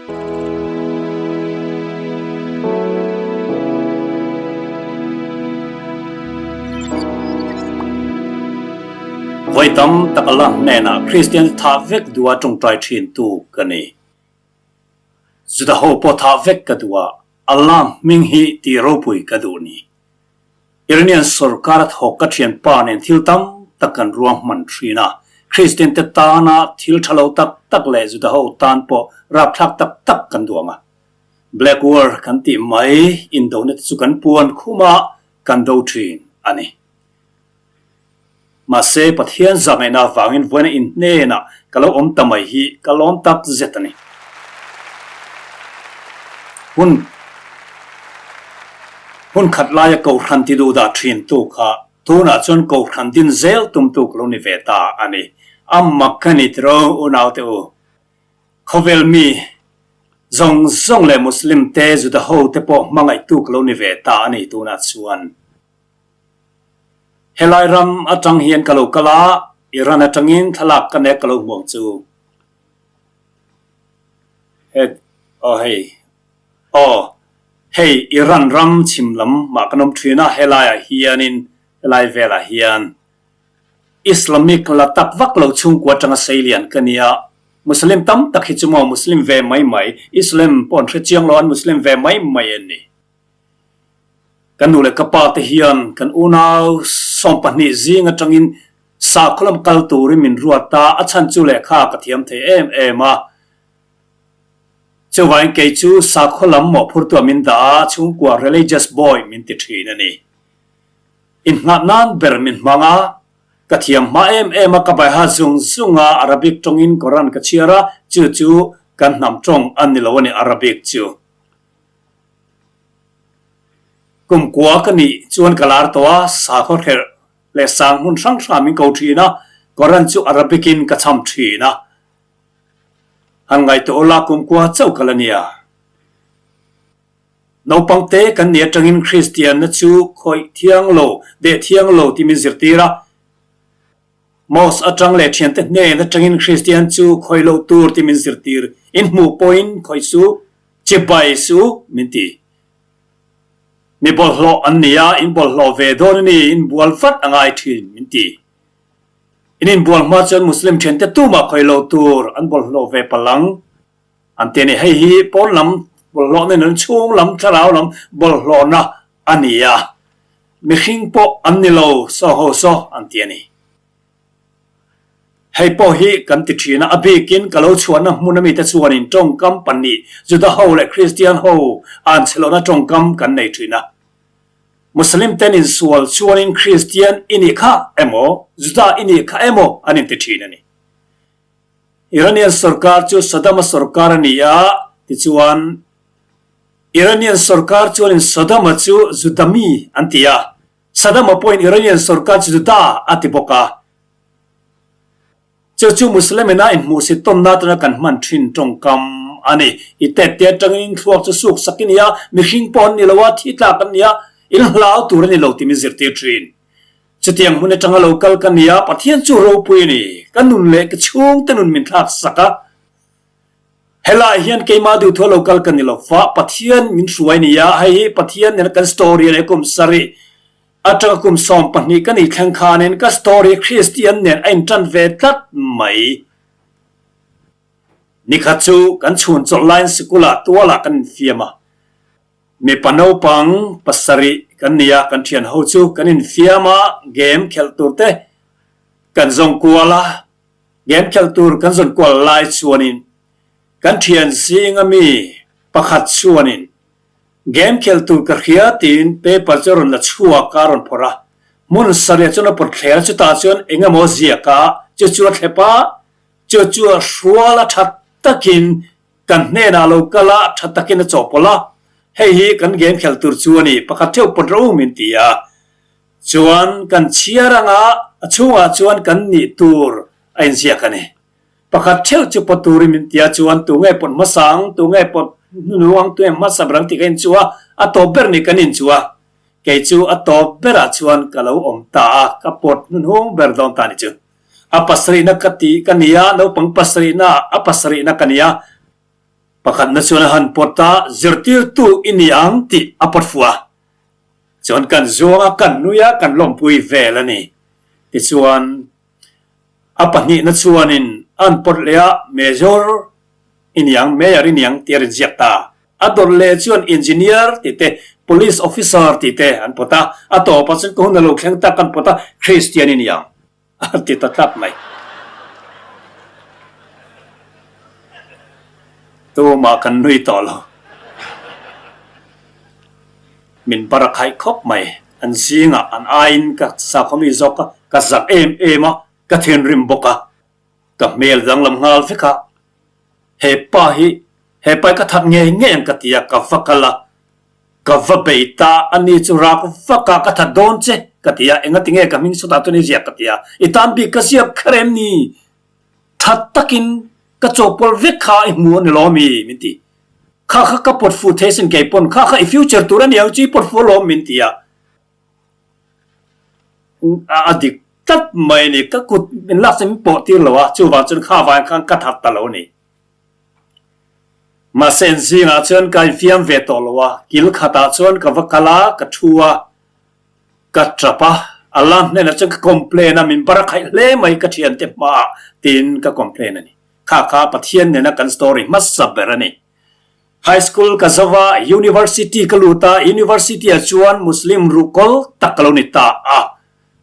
Vawi tam tak Allah hnenah Kristian te thah vek duha tawngtai thin tu ka ni. Juda ho pawh thah vek ka duh a, Allah hming hi tih ropui ka duh ni. Iranian sorkar a thawk ka thianpa nen thil tam tak kan ruahman thin a, Kristian te tana thil tha lo tak tak leh Juda ho tan pawh rapthlak tak tak kan duang a. Black War kan tih mai indona te chu kan puan khum a, kan do thin a ni. Mahse, Pathian zahngaihna avangin vawiina inhnenah ka lo awm ta mai hi ka lawm tak zet a ni. Hun hun khat laia Kohhran ti duh dah thin tu kha tunah chuan Kohhran din zel tum tu ka lo ni ve ta a ni. A mak a ni tiro unaute u. Khawvel mi zawng zawng leh Muslim te, Juda ho te pawh hmangaihtu ka lo ni ve ta a ni tunah chuan. Helai ram atang hian ka lo kal a, Iran atangin thlalak ka nek ka lo hmu ang chu. Het, aw hei, aw, hei Iran ram chhim lam mah kan awm thin a, helaiah hianin, helai velah hian Islamic la tak vak lo chhungkua atanga seilian ka nia. Muslim tam tak hi chu maw Muslim ve mai mai, Islam pawh an hrechiang lo, an Muslim ve mai mai an ni. Kan nu leh ka pa te hian kan unau 12 zing atangin sakhaw lam kal turin min ruat a, a chhan chu lehkha ka thiam thei em em a. Chuvangin kei chu sakhaw lam mawhphurtuah min dah a, chhungkua religious boy min ti thin a ni. Innghat nan ber min hmang a, ka thiam hma em em a, ka baiha zung zung a, Arabic tawngin Koran ka chhiar a, chu chu kan hnam tawng a ni lo a ni Arabic chu. Kum kua ka nih chuan ka lar tawh a, sakhaw hrerh leh sang hmun hrang hrang min ko thin a, Koran chu Arabic in ka cham thin a. Han ngaihtuah ula kum kua chauh ka la nia. Naupang te kan nih atangin Kristianna chu khawih thiang lo, deh thiang lo tih min zirtir a. Mosque atang leh thiante hnen atangin Kristian chu khawih loh tur tih min zirtir. In hmuh pawhin khawih su, chibai su min ti. Mi bawlhhlawh an ni a, in bawlhhlawh ve dawn a ni, in bual vat a ngai thin min ti. In inbual hma chuan Muslim thiante tumah khawih loh tur an bawlhhlawh ve palang an ti a ni. Hei hi pawn lam bawlhhlawhna in an chhung lam thlarau lam bawlhhlawhna a ni a, mihring pawh an ni lo saw ho saw an ti a ni. Hei pawh hi kan ti thin a, a bikin ka lo chhuahna hmun amite chuanin tawngkam pahnih Juda ho leh Kristian ho an che lohna tawngkam kan nei thin a. Muslim ten insual chuanin Kristian i nih kha emaw Juda i nih kha emaw an inti thin a ni. Iranian sorkar chu Saddam-a sorkar a ni a, tichuan Iranian sorkar chuanin Saddam-a chu Juda mi an ti a, Saddam-a pawhin Iranian sorkar chu Juda a ti bawk a. Chu chu Muslim-ina inhmuhsit tawnna atanga kan hman thin tawngkam a ni. I tette atangin thluak chu suk sak i ni a, mihring pawh an ni lo a, thi tlak an ni a, in hlau tur a ni lo tih min zirtir thin. Chutiang hmun atanga lo kal ka ni a, Pathian chu ropui a ni. Ka nun leh ka chhungte nun min thlak sak a. Helaiah hian keimah duhthua lo kal ka ni lo va, Pathian min hruai ni a, hei hi Pathian nena kan story a ni, kum sarih atanga kum 12 ka nih thleng khanin ka story Kristian nen a intan ve tlat mai. Nikhat chu kan chhun chawlh laiin sikulah tualah kan infiam a, mipa naupang pasarih kan ni a, kan thian ho chu kan infiam a, game khelh tur te kan zawng kual a, Game khelh tur kan zawn kual lai chuanin kan thian zinga mi pakhat chuanin game khelh tur ka hria tiin paper chu a rawn la chhuak a, a rawn phawrh a. Hmun sarih chuan a pawt thler a, chutah chuan eng emaw ziak a, chu chu a thlep a, chu chu a hrual a tha takin kan hnenah lo kal a, tha takin a chawhpawlh a, hei hi kan game khelh tur chu a ni, pakhat theuh pawt rawh u min ti a. Chuan kan chhiar anga a chhungah chuan kan nih tur a inziak a ni. Pakhat theuh chu pawt turin min ti a, chuan tu nge pawt hmasa ang, tu nge pawt hnunu ang, tu nge hmasa ber ang tih ka inchuh a, a tawp ber nih kan inchuh a. Kei chu a tawp berah chuan ka lo awm ta a, ka pawt hnuhnung ber dawn ta ni chu. A pasarihna ka tih ka ni a, naupang pasarihna a pasarihna ka ni a. Pakhatna chuan a han pawt a, zirtirtu i ni ang tih a pawt fuh a. Chuan kan zuang a, kan nui a, kan lawmpui vel a ni. Tichuan, a pahnihna chuanin a han pawt leh a, Major i ni ang, Mayor i ni ang tih a rawn ziak ta. A dawt leh chuan Engineer tih te, Police Officer tih te an pawt a, a tawpah chuan ka hun a lo thleng tak an pawt a, Christian i ni ang. A ti ta tlat mai. Tumah kan nui tawh lo. Min bar a khaih khawp mai. An zingah an aiin ka sakhawmi zawk a, ka zak em em a, ka thinrim bawk a. Ka hmel danglam nghal vek a. He pa hi, he pa hi ka that ngei ngei ang ka ti a, ka va kal a. Ka va bei ta, a ni chu rak vak a, ka that dawn che, ka ti a, engati nge ka hming sawtah chuan i ziak ka ti a, i tan bik ka ziak kher em ni? Tha takin ka chawhpawlh vek kha i hmu a ni lawm i? min ti. Kha kha ka pawt fuh thei sin kei pawn, kha kha i future tur a ni ang chu i pawt fuh alawm min ti a. A dik tlat mai a ni, ka kut min lak chu min pawh tir lo a, chuvang chuan kha vang khan ka that ta lo a ni. Mahse an zingah chuan ka infiam ve tawh lo a, kil khatah chuan ka va kal a, ka thu a, ka tap a, Allah hnenah chuan ka complain a, min bar khaih hle mai ka thiante hmaah tiin ka complain a ni. Kha kha Pathian nena kan story hmasa ber a ni. High school ka zo a, university ka lut a, university ah chuan Muslim ruhkawl tak ka lo ni ta a.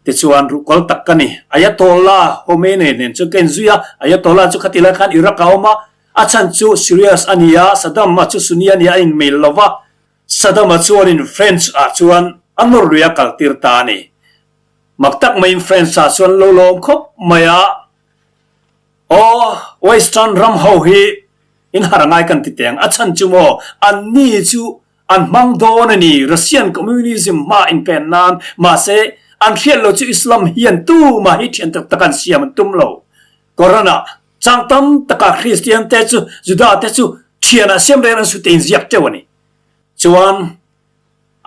Tichuan ruhkawl tak ka ni. Ayatollah Khomeini nen chuan ka inzui a, Ayatollah chu khati lai khan Iraq a awm a, a chhan chu Syrias a ni a, Saddam-a chu Sunni a ni a, a inmail lo va, Saddam-a chuanin French ah chuan a nawr lui a kaltir ta a ni. Mak tak maiin French ah chuan lo lawm khawp mai a. Aw, Western ram ho hi in har ngai kan ti teng. A chhan chu maw, an ni chu an hmang dawn a ni, Russian communism hma in pen nan. Mahse, an hriat lo chu Islam hian tumah hi thian tak tak an siam an tum lo. Koran ah chang tam takah Christian te chu Juda te chu thian ah siam reng an su tein ziak teuh a ni. Chuan,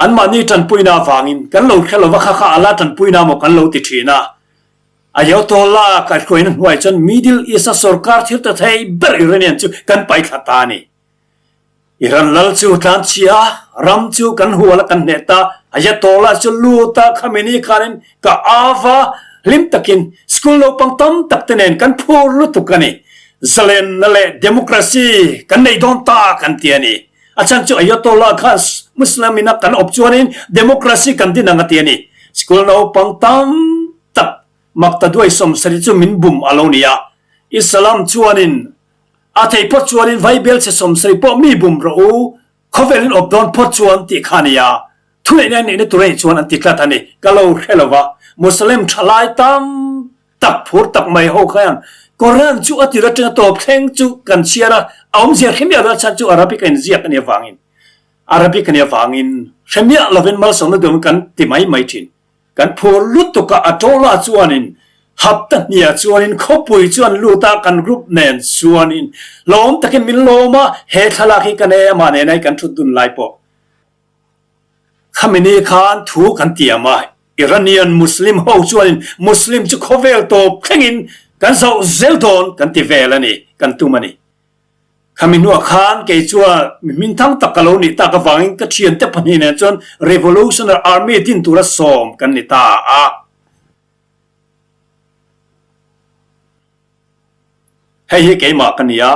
anmahni tanpuina avangin kan lo hre lova kha kha Allah tanpuina maw kan lo ti thin a. Ayatollah kaihhruaina hnuai chuan Middle East-a sorkar thil ta thei ber Iranian chu kan paithla ta a ni. Iran lal chu tlanchhia ram chu kan hual a kan hneh ta. Ayatollah chu lut a, Khamenei khanin ka av a, hlim takin school naupang tam tak te nen kan phur lutuk a ni. Zalenna leh democracy kan nei dawn ta kan ti a ni. A chhan chu Ayatollah khan Muslim ina kan awp chuanin democracy kan din ang a ti a ni. School naupang tam tak maktaduai sawmsarih chu min bum a lo ni a. Islam chuanin a thei phawt chuanin Vaibel chhe sawmsarih pawh mi bum rawh u, khawvel in awp dawn phawt chuan tih kha a ni a. Thuneihna a neihna tur a nih chuan an ti tlat a ni. Ka lo hre lo va, Muslim thalai tam tak phur tak mai ho khan Koran chu a tir atanga tawp thleng chu kan chhiar a, a awmzia hre miah lo a chhan chu Arabic a inziak a nih avangin Arabic a nih avangin hre miah lovin malsawmna duhawm kan ti mai mai thin. Kan phur lutuk a, Atola chuanin hapta hniah chuanin khawpui chu an lut a, kan group nen chuanin lawm takin min lawm a, he thlalak hi ka nei amah nena hi kan thut dun lai pawh. Khami ni khan thu kan tiam a, Iranian Muslim ho chuanin Muslim chu khawvel tawp thlengin kan zoh zel dawn kan ti vel a ni, kan tum a ni. Khami hnuah khan kei chuan mi hmingthang tak ka lo nih tak avangin ka thiante pahnih nen chuan Revolutionary Army din tura sawm kan ni ta a. Hei hi keimah ka ni a.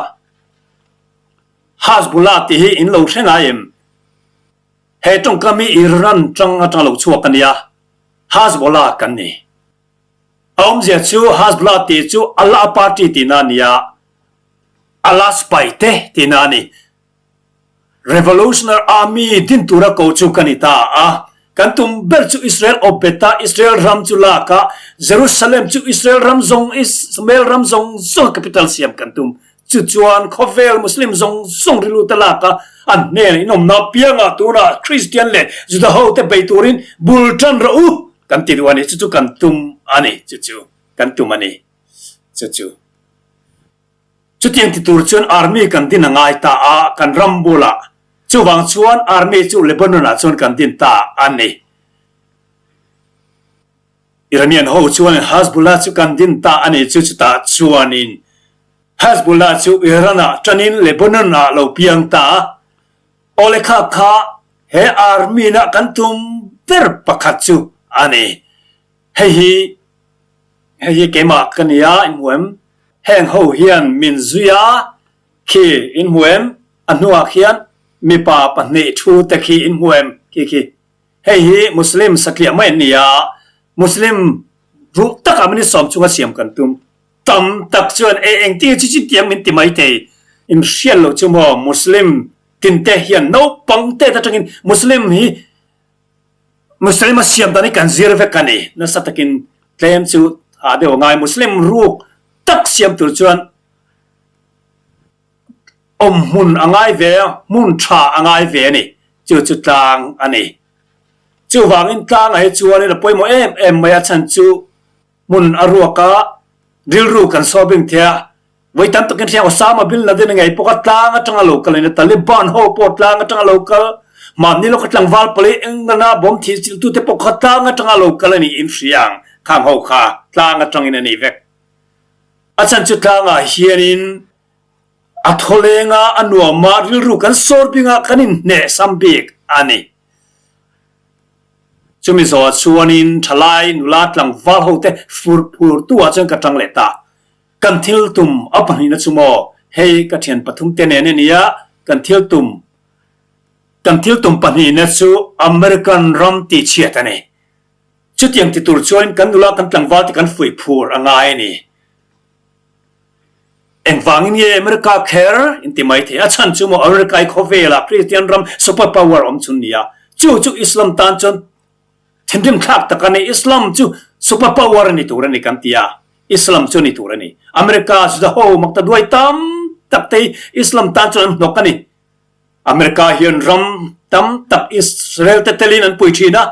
Hasbullah tih hi in lo hre ngai em? He tawngkam hi Iran tang atang lo chhuak a nia, Hasbollah kan ni. A awmzia chu Hasbollah tih chu Allah party tihna a nia, Allah sipai te tihna a ni. Revolutionary Army din tura ko chu ka ni ta a. Kan tum ber chu Israel awp bet a, Israel ram chu lak a, Jerusalem chu Israel ram zawng, Ismael ram zawng zawng capital siam kan tum. Chu chuan khawvel Muslim zawng zawng rilru te lak a, an hnenah inawmna apiangah tunah Christian leh Juda ho te bei turin bul tan rawh u kan ti duh a ni. Chu chu kan tum a ni. Chu chu kan tum a ni. Chu chu. Chutiang ti tur chuan army kan din a ngai ta a, kan ram bulah. Chuvang chuan army chu Lebanon ah chuan kan din ta a ni. Iranian ho chuanin Hezbollah chu kan din ta a ni chu chutah chuanin. Hezbollah chu Iran-ah ṭanin Lebanon-ah lo piang ta a, awle kha kha he army-na kan tum ber pakhat chu a ni. Hei hi hei hi keimah ka nia in hmu em? Heng ho hian min zui a, khi in hmu em? A hnuah khian mipa pahnih thu te khi in hmu em? Khi khi. Hei hi Muslim satliah mai an ni a, Muslim ruh takah min insawm chunga siam kan tum. Tam tak chuan e engtin nge chu chutiang min ti mai thei? In hriat loh chu maw Muslim tinte hian naupang te atangin Muslim hi Muslim a siam dan hi kan zir vek a ni. Nasa takin tlem chu hah deuh a ngai. Muslim ruk tak siam tur chuan awm hmun a ngai ve a, hmun tha a ngai ve a ni. Chu chu tlang a ni. Chuvangin tlangah hi chuanin a pawimawh em em mai a chhan chu Hmun a ruak a, rilru kan saw bing thei a. Vawi tam takin hriang Osama bin Laden a ngei pawk a, tlang atanga lo kal a ni. Taliban ho pawh tlang atanga lo kal, mahni lawka tlangval pali England-a bawm thih chilhtute pawh kha tlang atanga lo kal a ni in hriang khang ho kha tlang atangin a ni vek. A chhan chu tlangah hianin a thawleng a, a nuam a, rilru kan sawr bing a, kan inhneh sam bik a ni. Chumi zawhah chuanin thalai nula tlangval hote fur phur tu ah chuan ka tang leh ta. Kan thil tum a pahnihna chu maw, hei ka thian pathum te nen a nia, kan thil tum kan thil tum pahnihna chu American ram tihchhiat a ni. Chutiang ti tur chuanin kan nula kan tlangval te kan fuih phur a ngai a ni. Engvangin nge America kher in ti mai thei? A chhan chu maw America hi khawvelah Christian ram super power awm chun nia. Chu chu Islam tan chuan thinrim thlak tak a ni. Islam chu super power a ni tur a ni kan ti a. Islam chu a ni tur a ni. America Juda ho makta duai tam tak te hi Islam tan chuan an hnawk a ni. America hian ram tam tak Israel te telin an pui thin a.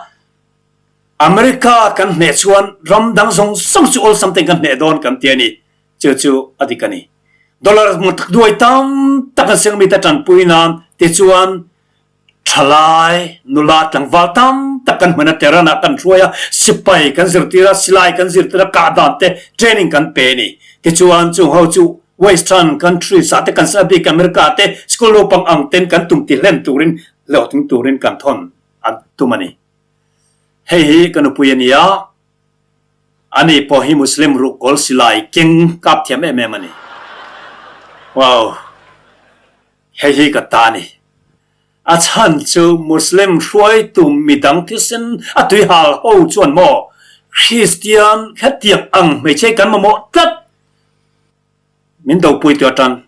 America kan hneh chuan ram dang zawng zawng chu awlsam tein kan hneh dawn kan ti a ni. Chu chu a dik a ni. Dollar duai tam tak an seng mite tanpui nan tichuan thalai nula tlangval tam tak kan hman a, Tehran ah kan hruai a, sipai kan zirtir a, silai kan zirtir a, kah dan te training kan pe a ni. Tichuan chung ho chu Western countries ah te kan sa bik America te school naupang ang ten kan tum ti hlen turin hlawhtling turin kan thawn an tum a ni. Hei hi ka nupui a ni a, ani pawh hi Muslim ruhkawl silai keng kap thiam em em a ni. Wow! Hei hi ka ta a ni. A chhan chu Muslim hruaitu midang thisen a tuihal ho chuan maw Kristian hetiang ang hmeichhe kan mamawh tlat Min dopui tu atan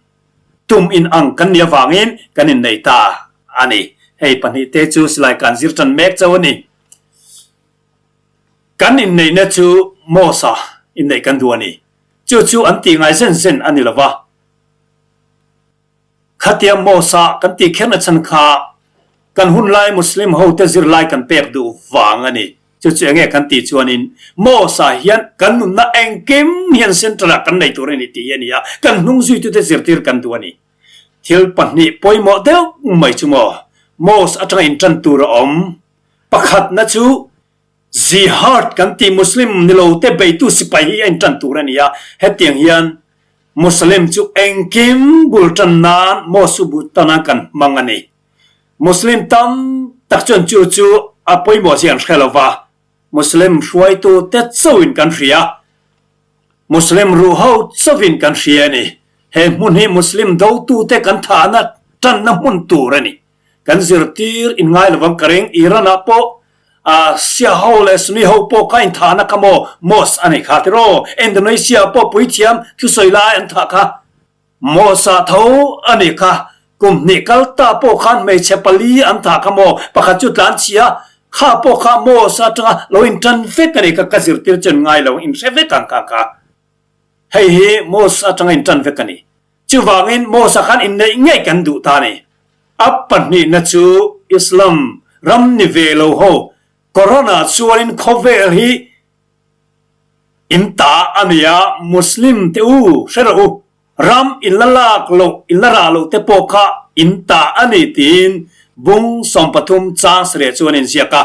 tum in ang kan nih avangin kan innei ta a ni. Hei pahnihte chu silai kan zir tan mek chauh a ni. Kan inneihna chu Mos-a inneih kan duh a ni. Chu chu an tih ngai zen zen a ni lo va. Khatia Mos-a kan tih kherna chhan kha kan hunlai Muslim hote zirlai kan pek duh vang a ni. Chu chu enge kan tih chuanin Mos-a hian kan nunna engkim hian central-ah kan nei tur a ni tih hi a ni a, kan hnung zuitute zirtir kan duh a ni. Thil pahnih pawimawh deuh mai chu maw Mos atanga intan tur a awm. Pakhatna chu Jihad kan tih Muslim ni lo te beitu sipai hi a intan tur a ni a, hetiang hian Muslim chu engkim bul tan nan Mos chu bul tan nan kan hmang a ni. Muslim tam tak chuan chu chu a pawimawh zia an hre lo va, Muslim hruaitu te chauhin kan hria, Muslim ruhho chauhin kan hria a ni. He hmun hi Muslim dotute kan thahna tanna hmun tur a ni. Kan zirtir in ngai lovang ka ring, Iran ah pawh Shia ho leh Sunni ho pawh kha inthahna kha maw mosque a nei kha tiraw? Indonesia ah pawh puithiam thusawi lai an thah kha. Mosque-ah tho a nih kha. Kum hnih kal ta pawh khan hmeichhe pali an thah kha maw? Pakhat chu tlan chhia kha pawh kha Mosque atanga lo intan vek a nih kha. Ka zirtir chuan ngai lo, inhre vek ang kha kha. Hei hi Mosque atanga intan vek a ni. Chuvangin Mosque-ah khan inneih ngei kan duh ta a ni. A pahnihna chu Islam ram ni ve lo ho Corona chuanin khawvel hi In ta a nia, Muslim te u, hre rawh u, ram in la lak loh, in la rah loh te pawh kha in ta a ni tiin bung 13 chang sarih chuan a inziak a.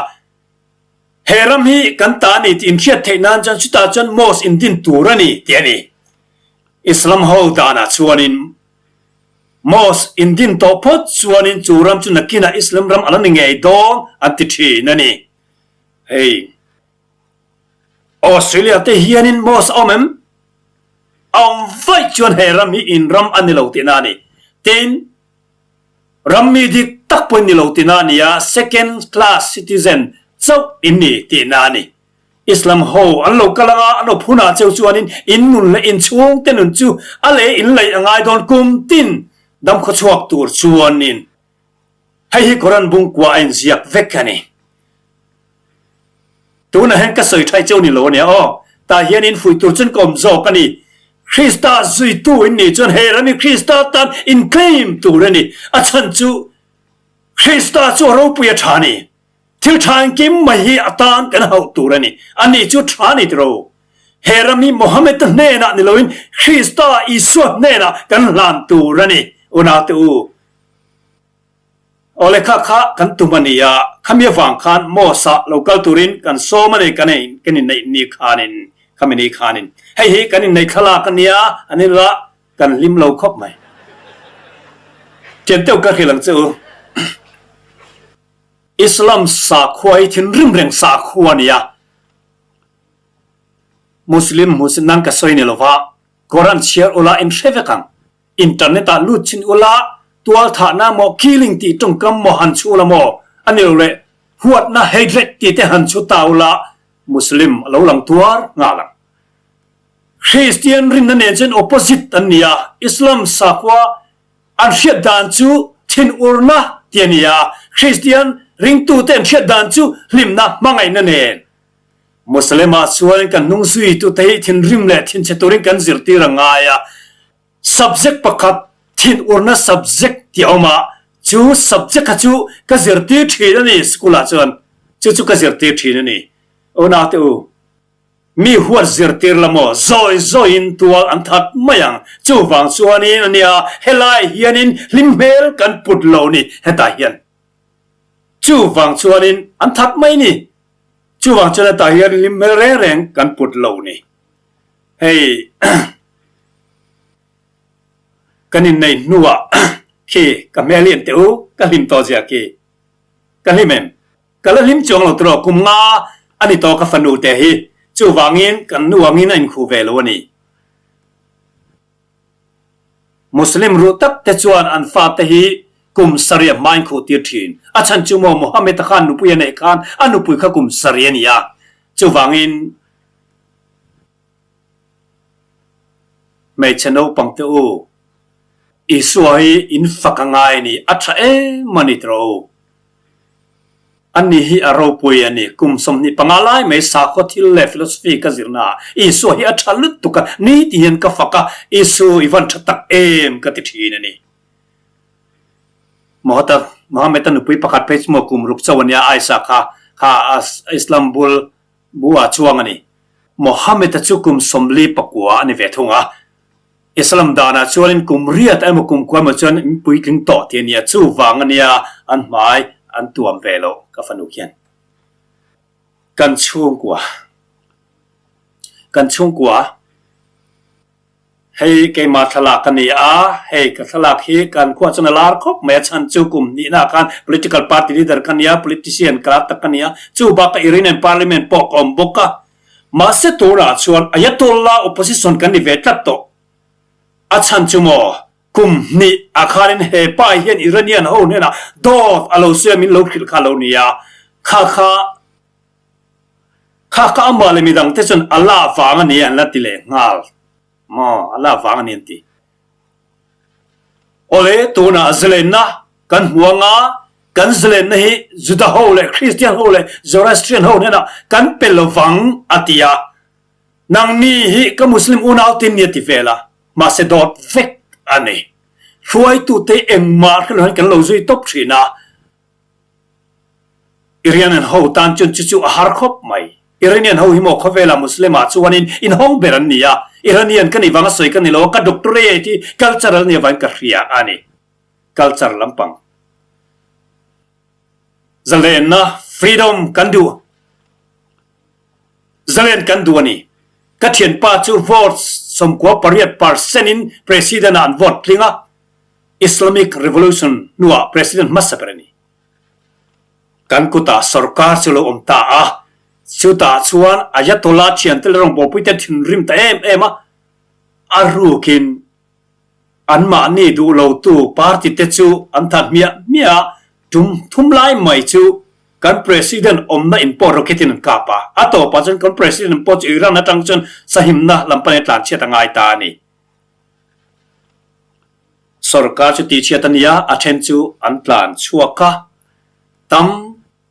He ram hi kan ta a ni tih in hriat theih nan chuan chutah chuan mosque in din tur a ni tih a ni. Islam ho danah chuanin Mosque in din tawh phawt chuanin chu ram chu nakinah Islam ram a la ni ngei dawn an ti thin a ni. Hei Australia te hianin Mosque a awm em? A awm vaih chuan he ram hi in ram a ni lo tihna a ni. Tin, ram mi dik tak pawhin ni lo tihna a ni a, second class citizen chauh in ni tihna a ni. Islam ho an lo kal anga an awp hunah cheu chuanin in nun leh in chhungte nun chu a leh in laih a ngai dawn kum tin damkhaw chhuak tur chuanin hei hi Koran bungkua a inziak vek a ni. Tunah hian ka sawi thaih cheu ni lo ania aw, tah hian in fuih tur chuan ka awm zawk a ni. Krista zuitu in nih chuan he ram hi Krista tan in claim tur a ni. A chhan chu Krista chu a ropui a tha a ni. Thil tha engkim mai hi a tan kan hauh tur a ni. Ani chu tha a ni tiro. He ram hi Mohammed-a hnenah ni loin Krista Isua hnenah kan hlan tur a ni, unaute u. Awle kha kha kan tum a ni a, khami avang khan Mos-a lo kal turin kan sawm a ni kan kan inneih ni khanin, khami ni khanin. Hei hi kan inneih thlalak a nia, an inla kan hlim lo khawp mai. Thian teuh ka hrilh ang che u. Islam sakhua hi thinrim reng sakhua a ni a, Muslim hmuhsit nan ka sawi ni lova, Quran chhiar ula in hre vek ang. Internet ah lut chin ula tualthahna maw killing tih tawngkam maw han chhu ula maw a ni lo leh huatna hatred tih te han chhu ta ula Muslim a lo lang tuar nghal ang. Christian rinna nen chuan opposite an ni a, Islam sakhua An hriat dan chu thinurna ti a ni a, Kristian ringtute an hriat dan chu hlimna hmangaihna nen. Muslim-ah chuan kan hnung zuitute hi thinrim leh thinchhe turin kan zirtir a ngai a, subject pakhat thinurna subject ti a awm a, chu subject kha chu ka zirtir thin a ni school-ah chuan, chu chu ka zirtir thin a ni. Unaute u. Mi huat zirtir la maw zawi zawiin tual an that mai ang. Chuvang chuanin a nia helai hianin hlim hmel kan put lo ni hetah hian. Chuvang chuanin an that mai ni. Chuvang chuan hetah hian hlim hmel reng reng kan put lo ni. Hei kan inneih hnuah khi ka hmel hi en teh u, ka hlim tawh zia khi. Ka hlim em? Ka la hlim chuang lo tawh, kum nga a ni tawh ka fanu te hi, chuvangin kan nu angin a inkhuh ve lo a ni. Muslim ruh tak te chuan an fate hi kum sarih a hmain khuh tir thin. A chhan chu maw Mohammed-a khan nupui a neih khan a nupui kha kum sarih a ni a, chuvangin hmeichhe naupang te u, Isua hi in fak a ngai a ni, a tha em a ni tawh u. Ani hi a ropui a ni. Kum 25 lai mai sakhaw thil leh philosophy ka zirna ah Isua hi a tha lutuk a, ni ti hian ka fak a, Isu i van tha tak em ka ti thin a ni. Mohata, Mohammed-a nupui pakhat phei chu maw kum ruk chauh a nia, Aisha kha kha Islam bul bu ah chuang a ni. Mohammed-a chu kum 49 a ni ve thung a, Islam danah chuanin kum riat emaw kum kua emaw chuan in puitling tawh tih a nia, chuvang a nia an hmai an tuam ve loh ka fanu khian. Kan chhungkua Kan chhungkua Hei keimah thlalak ka ni a, hei ka thlalak hi kan khuah chuan a lar khawp mai a, chhan chu kum hnihna khan political party leader ka nia, politician ka lar tak ka nia, chu bakah Iranian parliament pawh ka awm bawk a, Mahse tunah chuan Ayatollah opposition kan ni ve tlat tawh. A chhan chu maw, kum hnih ah khanin he pa hian Iranian ho hnenah dawt a lo sawi a min lo hrilh kha a lo ni a, kha kha kha kha amah leh midang te chuan Allah vang a ni an la ti leh nghal maw, Allah vang a ni an ti. Awle, tunah zalenna kan hmu anga kan zalenna hi Juda ho leh Kristian ho leh Zoroastrian ho hnenah kan pe lovang a ti a. Nangni hi ka Muslim unau tin ni a ti vel a, mahse dawt vek a ni. Hruaitute engmah hre lo hian kan lo zui tawp thin a. Iranian ho tan chuan chu chu a har khawp mai. Iranian ho hi maw khawvela Muslim ah chuanin inhawng ber an ni a, Iranian ka nih vanga sawi ka ni lo a, ka doctorate hi cultural nia vangin ka hria a ni. Culture lampang. Zalenna, freedom, kan duh. Zalen kan duh a ni. Ka thianpa chu vote. 98 percent in President ah an vote tling a, Islamic Revolution hnuah President hmasa ber a ni. Kan kutah sorkar chu lo awm ta a, chutah chuan Ayatollah thiante leh rawngbawlpuite an thinrim ta em em a, a rukin anmahni duh lotu party te chu an that hmiah hmiah a, tum thum lai mai chu kan President awmna in pawh rocket in an kap a, a tawpah chuan kan President pawh chu Iran atang chuan sahimna lam panin a tlanchhiat a ngai ta a ni. Sorkar chu tihchhiat a ni a, a then chu an tlan chhuak a, tam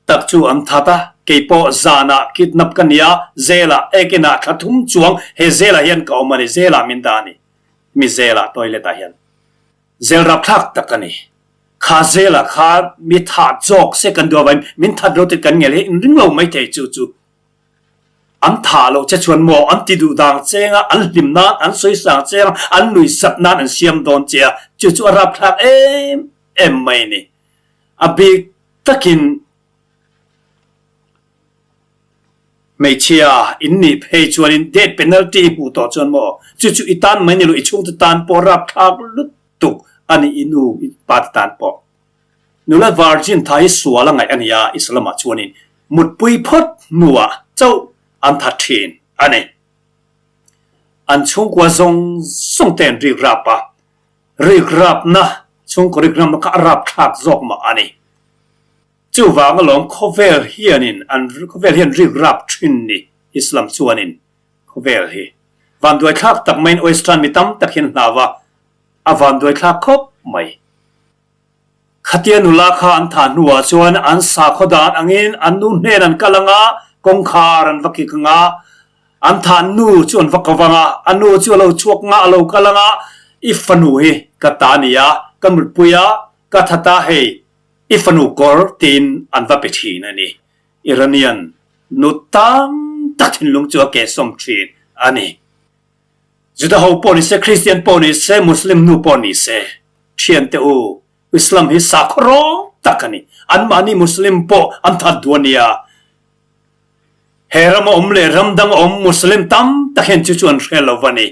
tak chu an that a, kei pawh zanah kidnap ka ni a, jail-ah ekinah thla thum chuang he jail-ah hian ka awm a ni, jail-ah min dah a ni, mi jail-ah toilet-ah hian jail rapthlak tak a ni. Kha jail-ah khan mi thah zawk se kan duh avangin min that lo tih kan ngel hi inring lo maithei chu chu. An thah loh che chuan maw an ti duh dang cheng a, an hlim nan, an sawi sang cheng a, an nui sat nan an siam dawn che a, chu chu a rapthlak em em mai a ni. A bik takin hmeichhia in nih phei chuanin death penalty i hmuh tawh chuan maw chu chu i tan mai ni lo, i chhungte tan pawh rapthlak lutuk a ni, i nu, i pa te tan pawh. Nula virgin tha hi sual a ngaih a ni a, Islam-ah chuanin mutpui phawt hnuah chauh an that thin a ni. An chhungkua zawng zawng te an rik rap a, rik rapna, chhungkaw rik rapna kha a rapthlak zawk mah a ni. Chuvang alawm khawvel hianin an khawvel hian rik rap thin ni Islam chuanin khawvel hi vanduaithlak tak maiin Western mi tam tak hian hlau a, a vanduaithlak khawp mai. Khatia nula kha an thah hnuah chuan an sakhaw dan angin an nu hnen an kal ang a, kawngkhar an va kik ang a, an thah nu chu an va ko vang a, a nu chu a lo chhuak ang a, a lo kal ang a, I fanu hi ka ta a ni a, ka mutpui a, ka that a, hei i fanu kawr tiin an va pe thin a ni. Iranian nu tam tak thinlung chu a kehsawm thin a ni. Juda ho pawh ni se, Kristian pawh ni se, Muslim nu pawh ni se, thiante u, Islam hi sakhaw rawng tak a ni. Anmahni Muslim pawh an that duh a nia. He rama awm leh ram danga awm Muslim tam tak hian chu chu an hre lo va ni.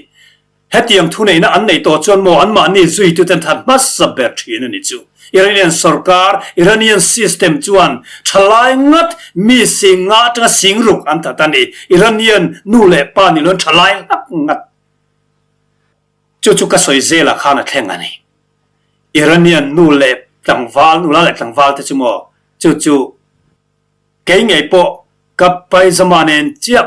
Hetiang thuneihna an neih tawh chuan maw anmahni zuitute an that hmasa ber thin a ni chu. Iranian sorkar, Iranian system chuan thalai ngat mi sing nga atanga sing ruk an that a ni. Iranian nu leh pa ni loin thalai hlak ngat. Chu chu ka sawi zelah khan a thleng a ni. Iranian nu leh tlangval, nula leh tlangval te chu maw chu chu Kei ngei pawh ka paizama nen chiah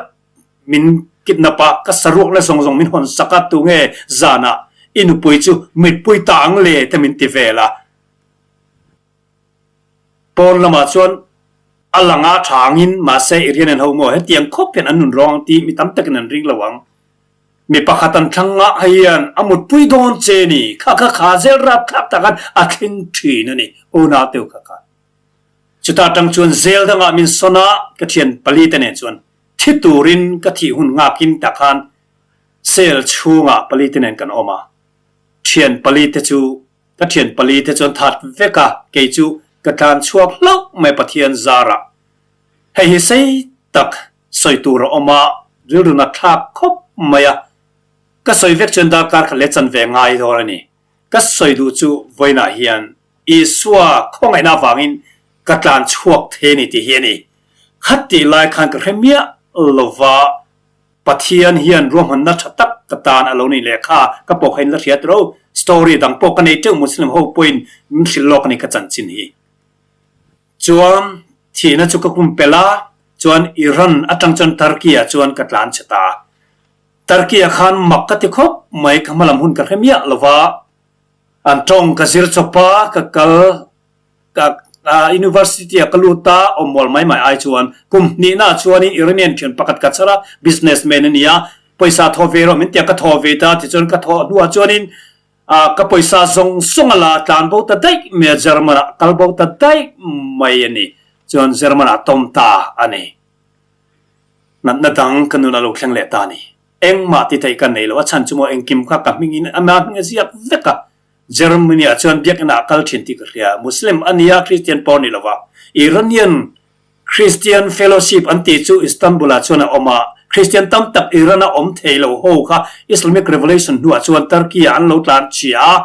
min kidnap a, ka saruak na zawng zawng min hawn sak a, tunge zanah i nupui chu mitpui ta ang le te min ti vel a. Pawn lamah chuan a lang a tha angin mahse i rian en ho maw hetiang khawp hian an nun rawng ang tih mi tam takin an ring lo ang. Mi pakhat an thlang ngah hian a mutpui dawn che ni, kha kha kha zel rapthlak takin a thleng thin a ni, unau teu kha kha. Chuta tang chuan zel dangah min sawn a, ka thian pali te nen chuan thi turin ka thih hun nghakin tah khan cell chhungah pali te nen kan awm a. Thian pali te chu ka thian pali te chuan that vek a, kei chu ka tlan chhuak hlauh mai Pathian zarah. Hei hi sei tak sawi tur a awm a, rilru nat thlak khawp mai a, ka sawi vek chuan darkar khat leh chanve ngai dawn a ni. Ka sawi duh chu vawiinah hian Isua khawngaihna avangin ka tlan chhuak thei a ni tih hi a ni. Khat tih lai khan ka hre miah lova Pathian hian ruahmanna tha tak ka tan a lo ni leh kha ka pawh kha in la hriat ro. Story dang pawh ka nei teuh Muslim ho pawhin min hrilh lawk a ni ka chanchin hi. Chuan thihna chu ka pumpelh a, chuan Iran atang chuan Turkey ah chuan ka tlan chhe ta a. Turkey ah khan mak ka ti khawp mai ka hmalam hun ka hre miah lova. An tawng ka zir chawp a, ka kal ka university ah ka lut a, awm mual mai mai ai chuan kum hnihna ah chuanin Iranian thian pakhat ka chhar a, business man a ni a, pawisa thaw ve rawh min ti a, ka thaw ve ta tichuan ka thaw hnuah chuanin ka pawisa zawng zawng a la tlan bo ta daih mai a, German ah kal bo ta daih mai a ni, chuan German ah tawm ta a ni. Natna dang ka nun a lo thleng leh ta a ni. Engmah ti theih ka nei lo, a chhan chu maw engkim kha ka hmingin a hming a ziak vek a. Germany ah chuan biakinn ah a kal thin tih ka hria. Muslim a nia, Christian pawh a ni lo va. Iranian Christian Fellowship an tih chu Istanbul ah chuan a awm a. Kristian tam tak Iran-a awm thei lo ho kha Islamic Revolution hnuah chuan Turkey-ah an lo tlan chhia a.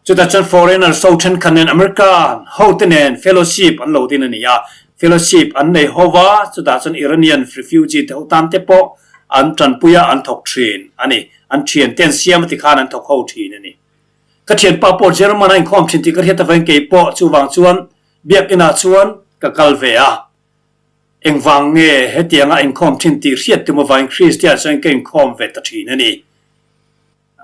Chutah chuan foreigners ho thenkhat nen American hote nen fellowship an lo din a ni a. Fellowship an nei ho va, chutah chuan Iranian refugee te ho tan te pawh an tanpui a, an thawk thin a ni. An thiante an siam a ti khan an thawk ho thin a ni. Ka thianpa pawh German a inkhawm thin tih ka hriat avangin kei pawh chuvang chuan biakinah chuan ka kal ve a. Engvang nge hetianga inkhawm thin tih hriat tum avangin Kristian chuan ka inkhawm ve ta thin a ni.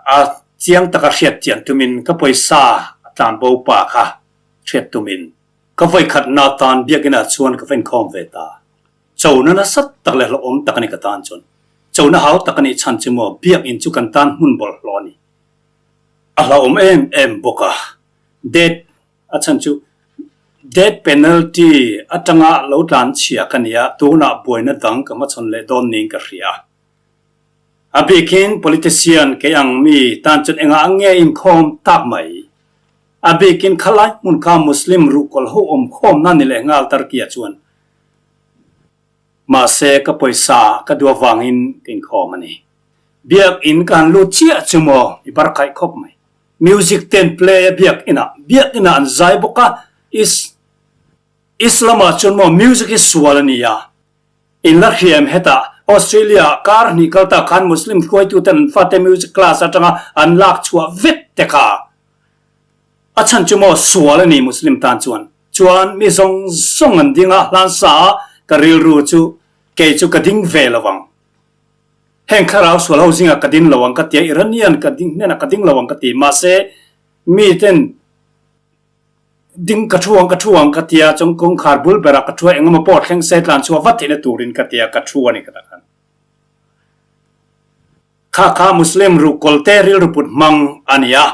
A chiang taka hriat chian tumin ka pawisa a tlan bo pa kha hriat tumin ka vawikhatna atan biakinah chuan ka va inkhawm ve ta. Chona nasa tak leh hlauhawm tak a ni ka tan chuan. Chona hau tak a nih chhan chu maw biakin chu kan tan hmun bawlhhlawh a ni. A hlauhawm em em bawk a. Death a chhan chu death penalty atanga lo tlan chhia ka nia, tunah buaina dang ka hmachhawn leh dawn niin ka hria. A bikin politician kei ang mi tan chuan engah nge inkhawm tak mai? A bikin khalai hmun kha Muslim ruhkawl ho awmkhawmna ni leh nghal Turkey-ah chuan. Mahse ka pawisa ka duh avangin ka inkhawm a ni. Biakin ka han lut chiah chu maw i bar khaih khawp mai. Music te an play a biakinah, biakinah an zai bawk a, is Islam-ah chuan maw music hi sual a ni a. In la hriam hetah Australia ah kar hnih kal tak khan Muslim hruaituten an fate music class atanga an lak chhuah vek te kha a chhan chu maw sual a ni Muslim tan chuan. Chuan mi zawng zawng an ding a, hlan sa a ka rilru chu kei chu ka ding ve lo ang. Heng thlarau sual ho zingah ka ding lo ang ka ti a, Iranian ka ding hnenah ka ding lo ang ka ti. Mahse miten Ding ka thu ang ka thu ang ka tia chuan kawngkhar bul berah ka thu a, engemaw pawh thleng se tlan chhuah vat theihna turin ka tia ka thu a ni ka tak han. Kha kha Muslim ruhkawl te rilru put hmang a ni a,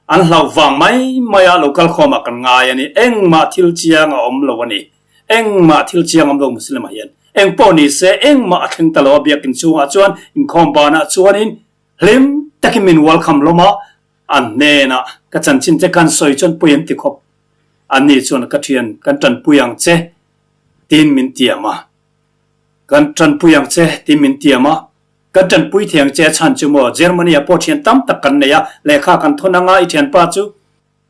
an hlauh vang mai mai a lo kal khawmah kan ngai a ni, engmah thil chiang a awm lo a ni, engmah thil chiang a awm lo Muslim ah hian. Engpawh ni se engmah a thleng ta lo a biakin chhungah chuan inkhawm banah chuanin hlim takin min welcome lawm a, An hnenah ka chanchin che kan sawi chuan pui an ti khawp. Anni chuan ka thian kan tanpui ang che tiin min tiam a. Kan tanpui ang che tiin min tiam a. Kan tanpui thei ang che a chhan chu maw Germany ah pawh thian tam tak kan nei a, lehkha kan thawn anga i thianpa chu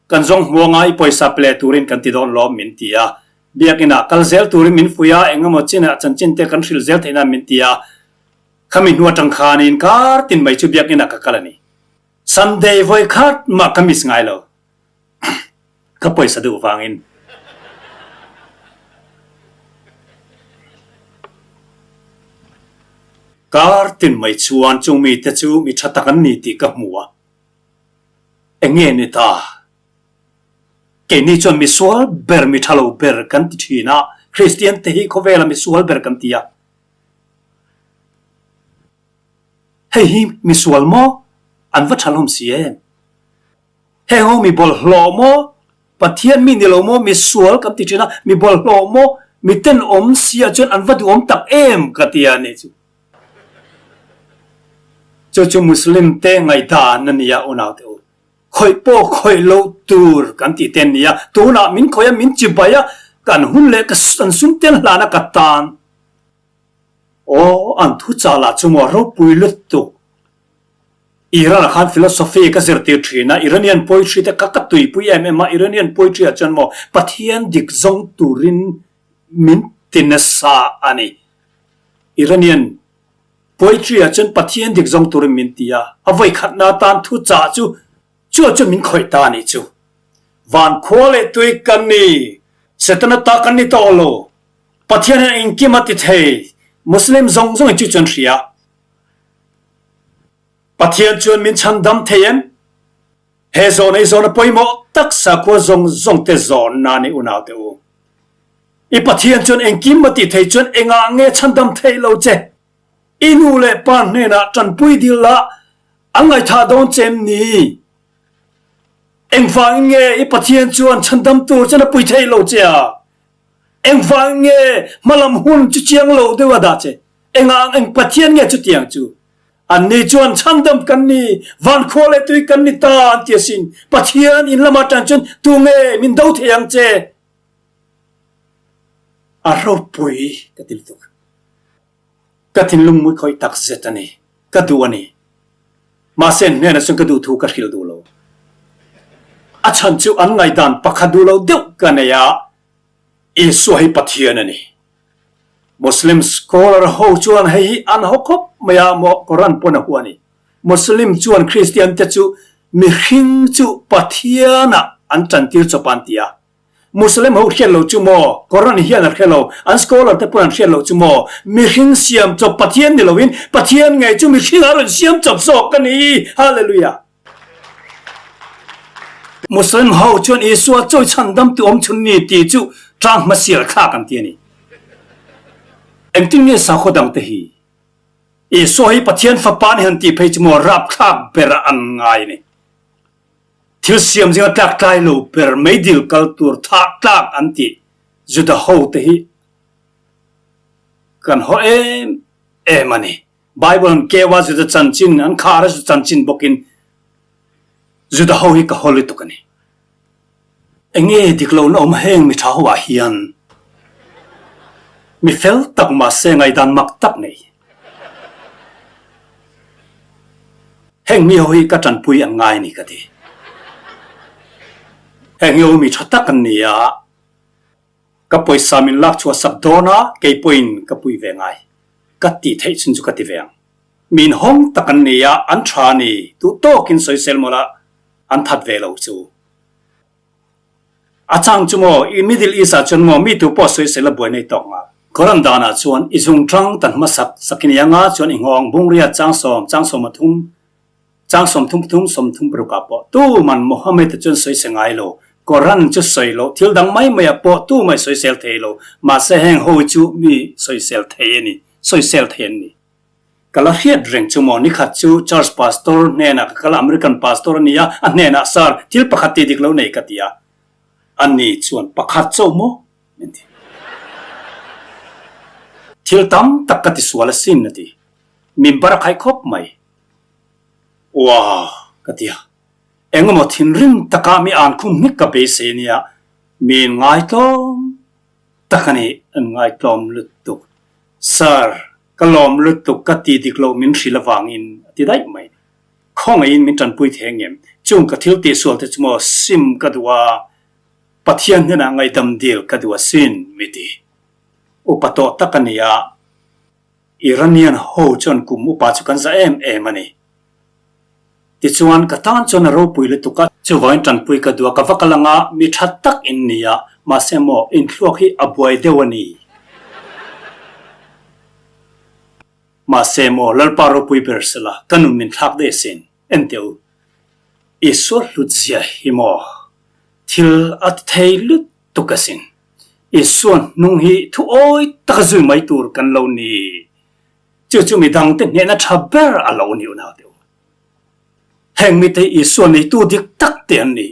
kan zawng hmuang a i pawisa pe leh turin kan ti dawn lawm min ti a. Biakinah kal zel turin min fuih a, engemaw chinah chanchin te kan hrilh zel theih nan min ti a. Khami hnu atang khanin kar tin mai chu biakinah ka kal a ni. Sunday vawi khat mah ka miss ngai lo. Ka pawisa duh vangin. Kar tin mai chuan chung mite chu mi tha tak an ni tih ka hmu a. Enge ni ta? Keini chuan misual ber, mi tha lo ber kan ti thin a. Kristian te hi khawvela misual ber kan ti a. Hei hi misual maw? An va tha hlawm si em? Heng ho mi bawlhhlawh maw? Pathian mi ni lo maw? Misual kan ti thin a, mi bawlhhlawh maw? Mi tenawm si ah chuan an va duhawm tak em ka ti a nih chu. Chu chu Muslim te ngaihdan a nia unaute u. Khawih pawh khawih loh tur kan tih te a nia. Tunah min khawih a, min chibai a, kan hun leh ka an sum tel hlan a ka tan. Aw, an thu chah lah chu maw ropui lutuk. Iran ah khan philosophy ka zirtir thin a, Iranian poetry te kha ka tuipui em em a, Iranian poetry ah chuan maw Pathian dik zawng turin min ti nasa a ni. Iranian poetry ah chuan Pathian dik zawng turin min ti a, a vawikhatna atan thu chah chu chu chuan min khawih ta a nih chu. Van khua leh tui kan ni, Setana ta kan ni tawh lo. Pathian hian engkim a ti thei, Muslim zawng zawngin chu chuan hria. Pathian chuan min chhandam thei em? He zawhna hi zawhna pawimawh tak sakhua zawng zawng te zawhna ni unaute u. I Pathian chuan engkim a ti thei chuan engah nge chhandam theih lo che? I nu leh pa hnenah tanpui dil la an ngaihthah dawn che em ni? Engvangin nge i Pathian chuan chhandam tur chuan a pui theih lo che a? Engvang nge hmalam hun chu chiang lo deuh a dah che? Engah eng Pathian nge chutiang chu? Anni chuan chhandam kan ni, van khua leh tui kan ni ta an ti asin. Pathian in lamah tan chuan tu nge min do thei ang che? A ropui ka ti lutuk. Ka thinlung mui khawih tak zet a ni. Ka duh a ni. Mahse an hnenah chuan ka duh thu ka hrilh duh lo. A chhan chu an ngaihdan pakhat duh lo deuh ka nei a, Isua hi Pathian a ni. Muslim scholar ho chuan hei hi an haw khawp mai a, maw Quran pawn a hua a ni. Muslim chuan Kristian te chu mihring chu Pathianah an tantir chawp a an ti a. Muslim ho hriat lo chu maw? Quran hian a hre lo, an scholar te pawn an hriat lo chu maw? Mihring siam chawp Pathian ni loin Pathian ngei chu mihring a rawn siam chawp zawk a ni. Hallelujah! Muslim ho chuan Isua chawi chhandam tu awm chhun ni tih chu tlang hmasial thlak an ti a ni. Engtin nge sakhaw dang te hi Isua hi Pathian fapa ni han tih phei chu maw rapthlak ber ah an ngai a ni. Thil siam zinga tlak tlai lo ber meidil kal tur thah tlak an tih Juda ho te hi kan haw em em a ni. Bible an keu a Juda chanchin an khar a Juda chanchin bawkin Juda ho hi ka haw lutuk a ni. Enge dik lohna awm heng mi tha ho ah hian mi fel tak mahse ngaihdan mak tak nei. Heng mi ho hi ka tanpui an ngai a ni ka ti. Heng hi ho mi tha tak an ni a, ka pawisa min lak chhuah sak dawn a, kei pawhin ka pui ve ngai. Ka tih theih chhun chu ka ti ve ang. Mi inhawng tak an ni a, an tha a ni, duh tawkin sawisel mawlh a, an that ve lo chu. A chang chu maw, i Middle East ah chuan maw mi tu pawh sawisel a buai nei tawk nghal. Quran danah chuan i zungṭang tan hmasak sakin i anga chuan i nghawng bungria changsawm, changsawm a thum, changsawm thum thum, sawm thum paruk ah pawh tuman Mohammed a chuan sawise ngai lo. Quran chu sawi loh thil dang mai mai ah pawh tumah i sawisel thei lo. Mahse heng ho hi chu mi sawisel thei a ni, sawisel thei an ni. Ka la hriat reng chu maw, nikhat chu Church Pastor hnenah ka kal a, American Pastor a ni a, a hnenah, Sir, thil pakhat tih dik lo nei ka ti a. Ani chuan, Pakhat chauh maw? min ti. Thil tam tak ka ti sual asin a ti. Min bar a khaih khawp mai. Wow! ka ti a. Engemaw thinrim taka mi an khum hnik ka beisei a nia, min ngaitlawm tak a ni, an ngaitlawm lutuk. Sir, ka lawm lutuk ka ti dik loh min hrilh avangin a ti daih mai. Khawngaihin min tanpui thei ang em? Chung ka thil tihsual te chu maw sim ka duh a, Pathian hnenah ngaihdam dil ka duh asin mi ti. Upa tawh tak a ni a, Iranian ho chuan kum upa chu kan za em em a ni. Tichuan, ka tan chuan a ropui lutuk a, chuvangin tanpui ka duh a, ka va kal anga mi tha tak in ni a, mahse maw, inthluak hi a buai deuh a ni. Mahse maw, Lalpa ropui ber sela, ka nun min thlak daih asin, enteh u, Isua hlut zia hi maw, thil a ti thei lutuk asin. Isua hnung hi thu awi taka zui mai tur kan lo ni. Chu chu mi dangte hnehna tha ber a lo ni unau te u. Heng mite hi Isua neitu dik tak te an ni.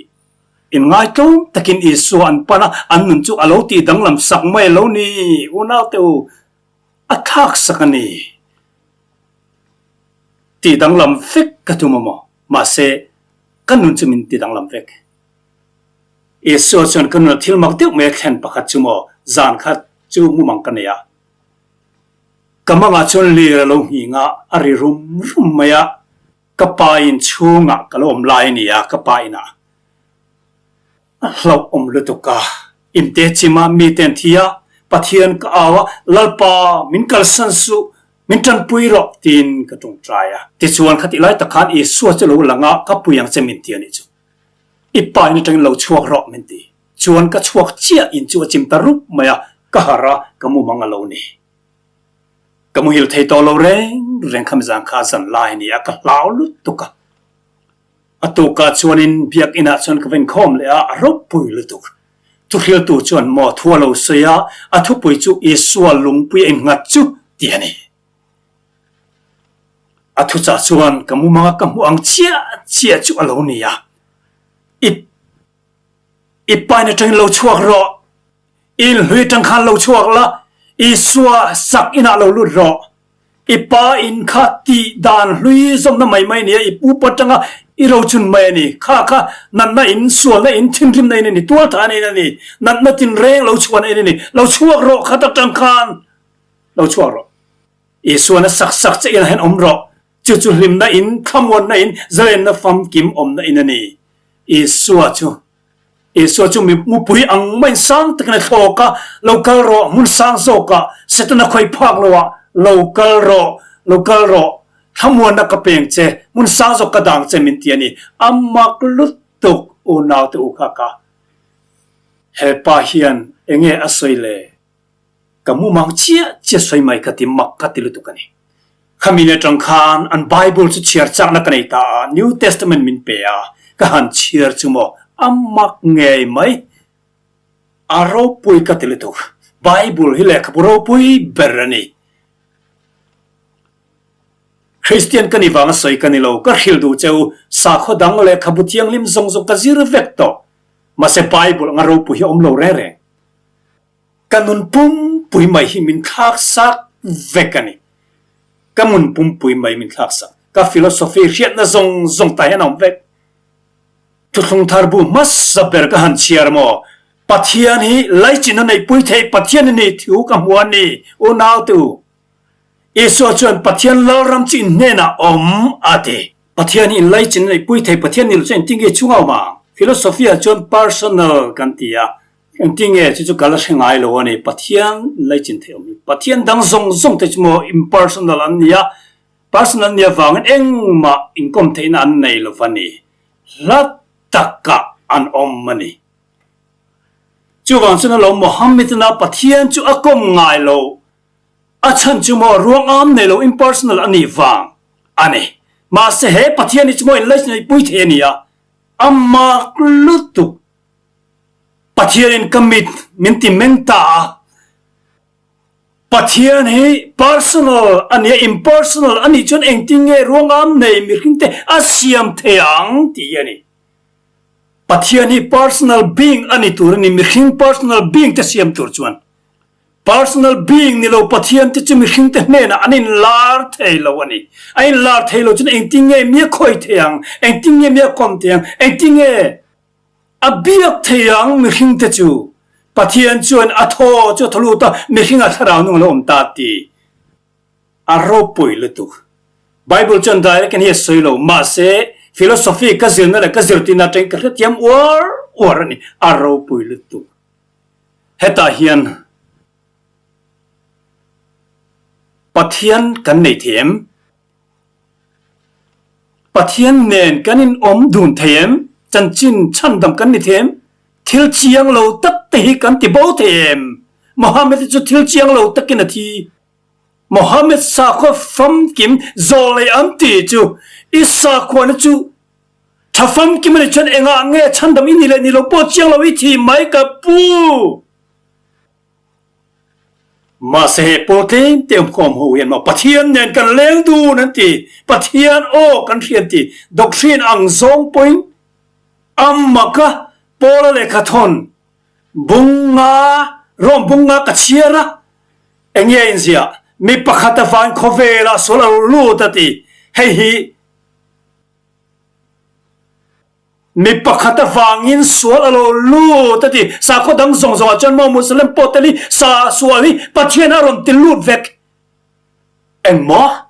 Inngaitlawm takin Isua an pan a, an nun chu a lo tih danglam sak mai a lo ni unau te u. A thlak sak a ni. Tih danglam vek ka tum a maw? Mahse, ka nun chu min ti danglam vek. Isua chuan ka nuna thil mak deuh mai a thlen pakhat chu maw zan khat chu mumang ka nei a. Ka mangah chuan lir a lo nghing a, a ri rum rum mai a, ka pa in chhungah ka lo awm lai a ni a, ka pa inah a hlauh awm lutuk a, inte chim a, mite an thi a, Pathian ka au a, Lalpa min kalsan suh, min tanpui rawh tiin ka tawngtai a. Tichuan khatih lai tak khan Isua chu lo lang a, ka pui ang che min ti a nih chu. I pa in atangin lo chhuak rawh min ti. Chuan ka chhuak chiah in chu a chim ta rup mai a, ka harh a, ka mumang a lo ni. Ka muhil thei tawh lo reng reng kha mizang kha zan lai a ni a, ka hlau lutuk a. A tukah chuanin biakinah chuan ka va inkhawm leh a, a ropui lutuk. Thuhriltu chuan maw thu a lo sawi a, a thupui chu Isua lungpui a innghat chu tih a ni. A thuchah chuan ka mumanga ka hmuh ang chiah chiah chu a lo ni a, I i pain atangin lo chhuak rawh, i inhlui atang khan lo chhuak la, Isua sak inah lo lut rawh, i pa in kha tih dan hlui zawmna mai mai a ni a, i pupa atanga i rochun mai a ni, kha kha natna in, sualna in, thinrimna in a ni, tualthahna in a ni, natna tinreng lo chhuahna in a ni, lo chhuak rawh khat atang khan lo chhuak rawh. Isuan a sak sak che inah hian awm rawh. Chu chu hlimna in, thlamuanna in, zalenna famkim awmna in a ni. Isua chu Isua chu mi mupui ang maiin sang takin a thlawk a, Lo kal rawh, hmun sang zawkah, Setana khawi phak loah, lo kal rawh, lo kal rawh, thlamuanna ka peng che, hmun sang zawk ka dang che min ti a ni. A mak lutuk unaute u kha ka. He pa hian enge a sawi le? Ka mumang chiah chiah sawi mai ka ti mak ka ti lutuk a ni. Khami ni atang khan an Bible chu chhiar chakna ka nei ta a, New Testament min pe a, ka han chhiar chu maw a mak ngei mai. A ropui ka ti lutuk. Bible hi lehkhabu ropui ber a ni. Kristian ka ni vanga sawi ka ni lo, ka hrilh duh che u, sakhaw dang lehkhabu thianghlim zawng zawng ka zir vek tawh. Mahse Bible anga ropui hi a awm lo reng reng. Ka nun pumpui mai hi min thlak sak vek a ni. Ka mun pumpui mai min thlak sak. Ka philosophy hriatna zawng zawng tah hian a awm vek. Thuthlung thar bu hmasa ber ka han chhiar maw? Pathian hi laichin a neihpui theih Pathian a ni thu ka hmu a ni, unau te u. Isua chuan Pathian Lalram chu in hnenah awm a ti. Pathian hi in laichin a neihpui thei Pathian ni lo chuan engtin nge chhunga awm ang? Philosophy ah chuan personal kan ti a. Engtin nge chu chu ka la hre ngai lo a ni. Pathian laichin theih awm hi. Pathian dang zawng zawng te chu maw impersonal an ni a, personal an nih avangin engmah inkawm theihna an nei lo va ni. Hla takah an awm a ni. Chuvang chuan alawm Mohammed-na Pathian chu a kawm ngai lo. A chhan chu maw ruang am nei lo impersonal a nih vang a ni. Mahse he Pathian hi chu maw inlaichin neihpui thei a ni a, a mak lutuk. Pathianin ka mit min ti meng ta a, Pathian hi personal a nia, impersonal a nih chuan engtin nge ruangam nei mihring te a siam thei ang tih hi a ni. Pathian hi personal being a ni tur a ni, mihring personal being te siam tur chuan. Personal being ni lo Pathian te chu mihring te hnenah an inlar thei lo a ni. A inlar thei lo chuan engtin nge mi a khawi thei ang, engtin nge mi a kawm thei ang, engtin nge A biak thei ang mihring te chu Pathian chuan a thaw chu a thaw lut a, mihring a thlarau nung a lo awm ta ti. A ropui lutuk. Bible chuan direct in hi a sawi lo, mahse philosophy ka zirna leh ka zirtirna atangin ka hrethiam uar uar a ni. A ropui lutuk. Hetah hian Pathian kan nei thei em? Pathian nen kan in awm dun thei em? Chanchin chhandam kan ni thei em? Thil chiang lo tak te hi kan ti bo thei em? Mohammed hi chu thil chiang lo takin a thi. Mohammed sakhua famkim zawlei an ti chu i sakhuana chu tha famkim a ni chuan engah nge chhandam i ni leh ni lo pawh chiang lo i thi mai ka pu. Mahse he pawl tlem te awmkhawm ho hian maw Pathian nen kan leng dun an ti, Pathian aw kan hria an ti, doctrine ang zawng pawhin a mak a, Paula lehkha thawn bung nga, Rome bung nga ka chhiar a, eng nge a inziah? Mi pakhat a van khawvelah sual a lo lut a ti, hei hi Mi pakhat avangin sual a lo lut a ti. Sakhaw dang zawng zawngah chuan maw Muslim pawh tel hi sa sual hi Pathian a rawn ti lut vek. Engmaw?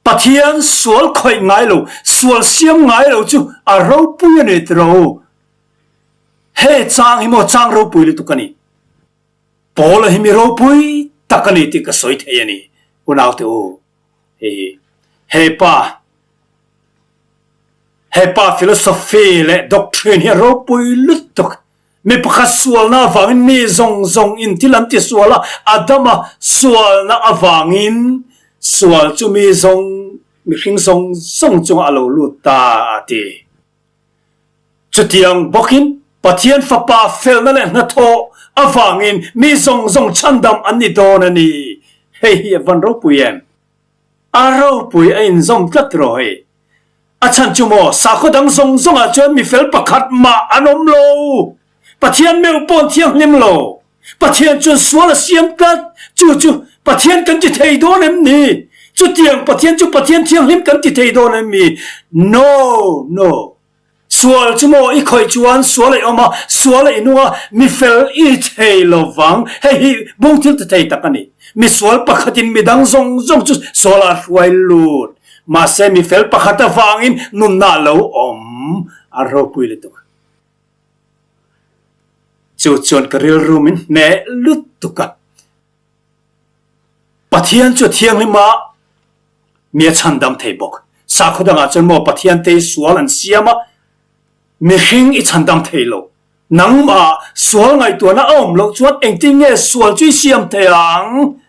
Pathian sual khawih ngai lo, sual siam ngai lo chu a ropui a ni tiro. He chang hi maw chang ropui lutuk a ni. Paula hi mi ropui tak a ni tih ka sawi thei a ni. Unaute u, hei hi he pa He pa philosophy leh doctrine hi a ropui lutuk. Mi pakhat sualna avangin mi zawng zawng in thil an ti sual a, Adama sualna avangin sual chu mi zawng, mihring zawng zawng chungah a lo lut ta a ti. Chutiang bawkin Pathian Fapa felna leh hnathawh avangin mi zawng zawng chhandam an ni dawn a ni. Hei hi a van ropui em? A ropui a inzawm tlat rawh hei. A chhan chu maw, sakhaw dang zawng zawngah chuan mi fel pakhat mah an awm lo. Pathian meuh pawh an thianghlim lo. Pathian chuan sual a siam tlat. Chu chu Pathian kan ti thei dawn em ni? Chutiang Pathian chu Pathian thianghlim kan ti thei dawn em mi? No, no. Sual chu maw i khawih chuan sual a i awm a, sual a i nung a, mi fel i thei lo vang. Hei hi bung thil ti thei tak a ni. Misual pakhatin midang zawng zawng chu sualah a hruai lut. Mahse mifel pakhat avangin nunna a lo awm a ropui lutuk. Chu chuan ka rilru min hneh lutuk a. Pathian chu a thianghlim a, mi a chhandam thei bawk. Sakhaw dangah chuan maw Pathian te hi sual an siam a, mihring i chhandam thei lo. Nangmah sual ngaihtuahna a awm loh chuan engtin nge sual chu i siam thei ang?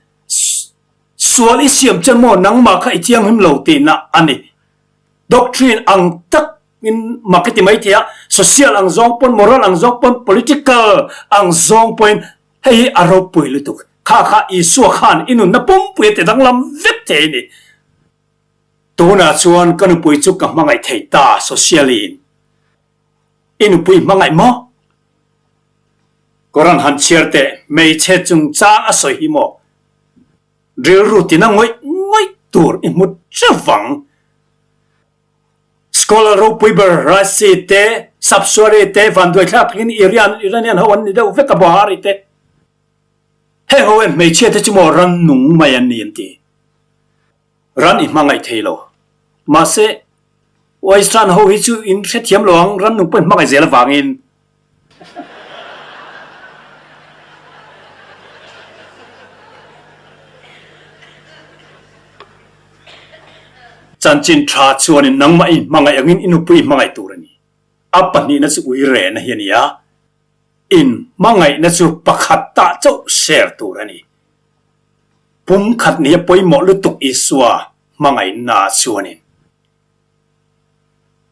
Sual i siam chuan maw nangmah kha i thianghlim lo tihna a ni. Doctrine ang takin mak i ti mai thei a, social ang zawng pawn, moral ang zawng pawn, political ang zawng pawhin hei hi a ropui lutuk. Kha kha Isua khan i nunna pumpui a ti danglam vek thei a ni. Tunah chuan ka nupui chu ka hmangaih thei ta, socially-in. I nupui hmangaih maw? Koran han chhiar teh, hmeichhe chungchang a sawi hi maw? Rilru tina ngawih ngawih tur i hmu teuh vang. Scholar ropui ber Raisi te, Sapsuari te, Vanduaithlak takin Irian, Iranian ho an ni deuh vek a, Buhari te. Heng ho hian hmeichhia te chu maw ran nung mai an ni an ti. Ran i hmangaih thei lo. Mahse, Western ho hi chu in hrethiam lo ang, ran nung pawh in hmangaih zel avangin. Chanchin tha chuanin nangmah i hmangaih angin i nupui i hmangaih tur a ni. A pahnihna chu ui rehna hi a ni a, in hmangaihna chu pakhat tah chauh share tur a ni. Pumkhat ni a pawimawh lutuk Isua hmangaihna chuanin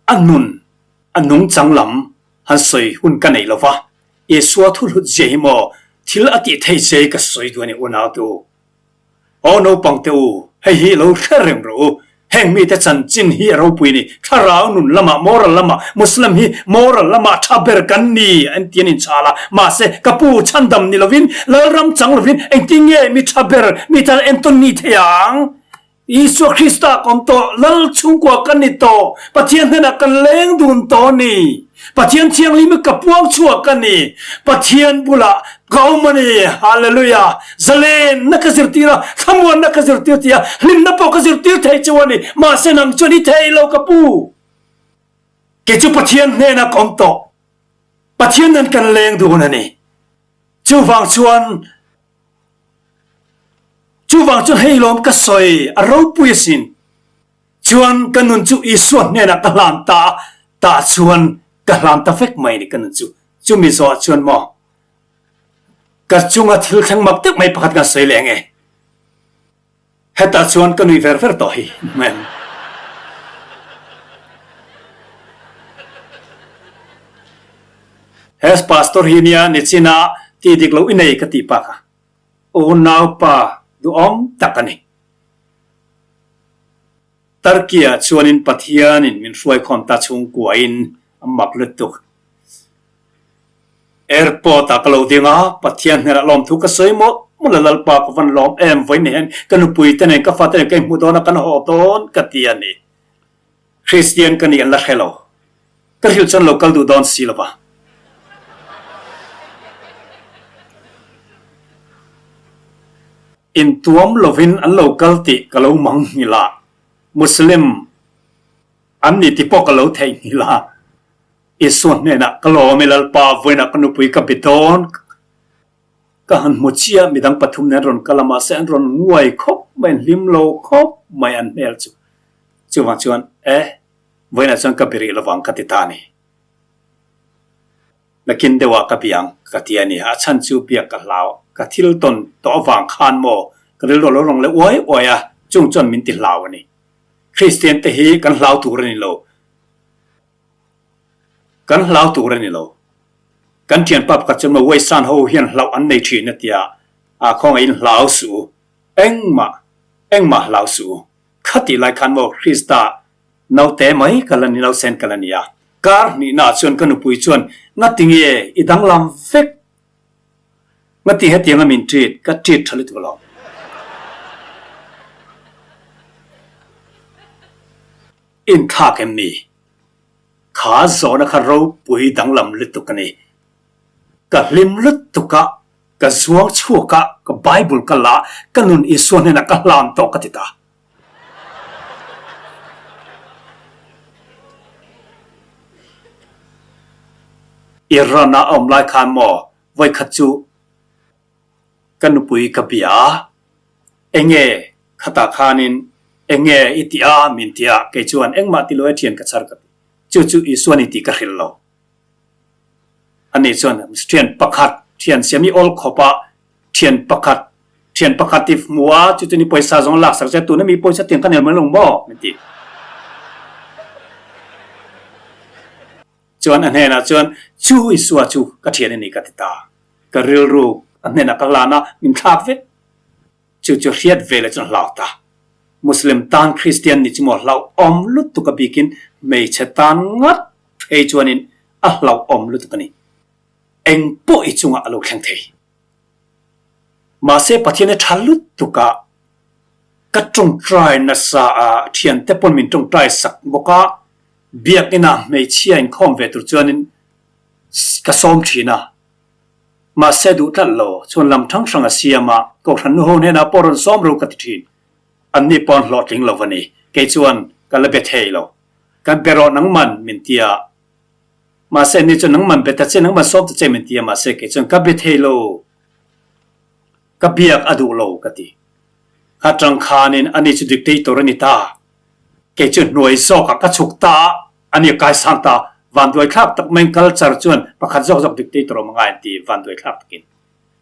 a nun a nungchang lam han sawi hun ka nei lova, Isua thu hlut zia hi maw thil a tih theih che ka sawi duh a ni unaute u. Aw naupang te u, hei hi lo hre reng rawh u, heng mite chanchin hi a ropui a ni, thlarau nun lamah, moral lamah, Muslim hi moral lamah tha ber kan ni an ti an inchhal a, mahse ka pu chhandam ni lovin, Lalram chang lovin engtin nge mi tha ber mi tan entawn ni thei ang? Isua Krista ka awm tawh, Lal chhungkua ka ni tawh, Pathian hnenah kan leng dun tawh a ni. Pathian thianghlim hi ka puang chhuak a ni. Pathian bulah ka awm a ni. Hallelujah! Zalenna ka zirtir a, thlamuanna ka zirtir thei a, hlimna pawh ka zirtir thei cheu a ni. Mahse nang chuan i thei lo ka pu. Kei chu Pathian hnenah ka awm tawh. Pathian nen kan leng dun a ni. Chuvang chuan Chuvang chuan hei lawm ka sawi a ropui asin. Chuan ka nun chu Isua hnenah ka hlan ta a, tah chuan ka hlan ta vek mai ni ka nun chu. Chumi zawhah chuan maw ka chunga thil thleng mak deuh mai pakhat kan sawi leh ang e. Hetah chuan ka nui ver ver tawh hi hmel. He pastor hi nia nichin a tih dik loh i nei ka tih pa kha unaupa duhawm tak a ni. Turkey ah chuanin Pathianin min hruaikhawm ta chhungkuain a mak lutuk. Airport ah ka lo ding a, Pathian hnenah lawmthu ka sawi mawlh mawlh a, Lalpa ka van lawm em, vawiin hian ka nupui te nen ka fate nen ka inhmu dawn a, kan haw dawn ka ti a ni. Kristian ka nih an la hre lo. Ka hrilh chuan lo kal duh dawn si lo va. Intuam lovin an lo kal tih ka lo mang nghilh a, Muslim an ni tih pawh ka lo theihnghilh a. Isua hnenah ka lawm i Lalpa, vawiinah ka nupui ka bi dawn. Ka han hmu chiah, midang pathum nen an rawn kal a, mahse an rawn nguai khawp mai, an hlim lo khawp mai an hmel chu. Chuvang chuan, E, vawiinah chuan ka bi rih lovang ka ti ta a ni. Nakin deuhah ka bi ang ka ti a ni. A chhan chu biak ka hlau, ka thil tawn tawh avang khan maw ka rilru a lo rawng leh uai uai a, chung chuan min ti hlau a ni. Kristian te hi kan hlau tur a ni lo. Kan hlau tur a ni lo. Kan thianpa pakhat chuan maw Waisan ho hian hlauh an nei thin a tia, a khawngaihin hlau suh u, engmah, engmah hlau suh u. Khatih lai khan maw Krista naute mai ka la ni, nausen ka la ni a. Kar hnihnaah chuan ka nupui chuan, Ngatinge i danglam vek? Ngati hetianga min treat, ka treat tha lutuk lo. Inthlak em ni? Kha zawhna kha ropui danglam lutuk a ni. Ka hlim lutuk a, ka. Ka zuang chhuak a, ka Bible ka la, ka nun Isua hnenah ka hlan tawh ka ti ta. Iran ah a awm lai khan maw voikhat chu ka nupui ka bia a, enge khatah khanin enge i ti a min ti a, kei chuan engmah ti lo e thian ka chhar ka ti. Chu chu Isua ni tih ka hrilh lo. Ani chuan thian pakhat thian siam i awl khawp a, thian pakhat thian pakhat i hmu a, chu chu ni pawisa zawng a laksak che a, tuna mi pawisa tiang ka nel mai lo maw? min ti. Chuan a hnenah chuan chu Isua chu ka thian a ni ka ti ta. Ka rilru a hnenah ka hlan a, min thlak vek. Chu chu hriat ve leh chuan hlau ta. Muslim tan Kristian nih chu maw hlauhawm lutuk a bikin hmeichhe tan ngat phei chuanin a hlauhawm lutuk a ni. Eng pawh i chungah a lo thleng thei. Mahse Pathian hi tha lutuk a, ka tawngtai nasa a, thiante pawn min tawngtai sak bawk a, biakinah hmeichhia inkhawm ve tur chuanin ka sawm thin a. Mahse duh tlat lo, chuan lam hrang hrang a siam a, Kohhran nuho hnenah pawh rawn sawm ru ka ti thin. Anni pawh an hlawhtling lo a ni. Kei chuan ka la be thei lo. Kan be rawh nangman min ti a. Mahse anni chuan nangman be ta che, nangman sawm ta che min ti a, mahse kei chuan ka be thei lo. Ka biak a duh lo ka ti. Kha tang khanin ani chu dictator a ni ta. Kei chu hnuai zawkah ka chhuk ta a. A ni kai sang ta, vanduai thlak tak maiin culture chuan pakhat zawk zawk dictator awm angai an ti, vanduai thlak takin.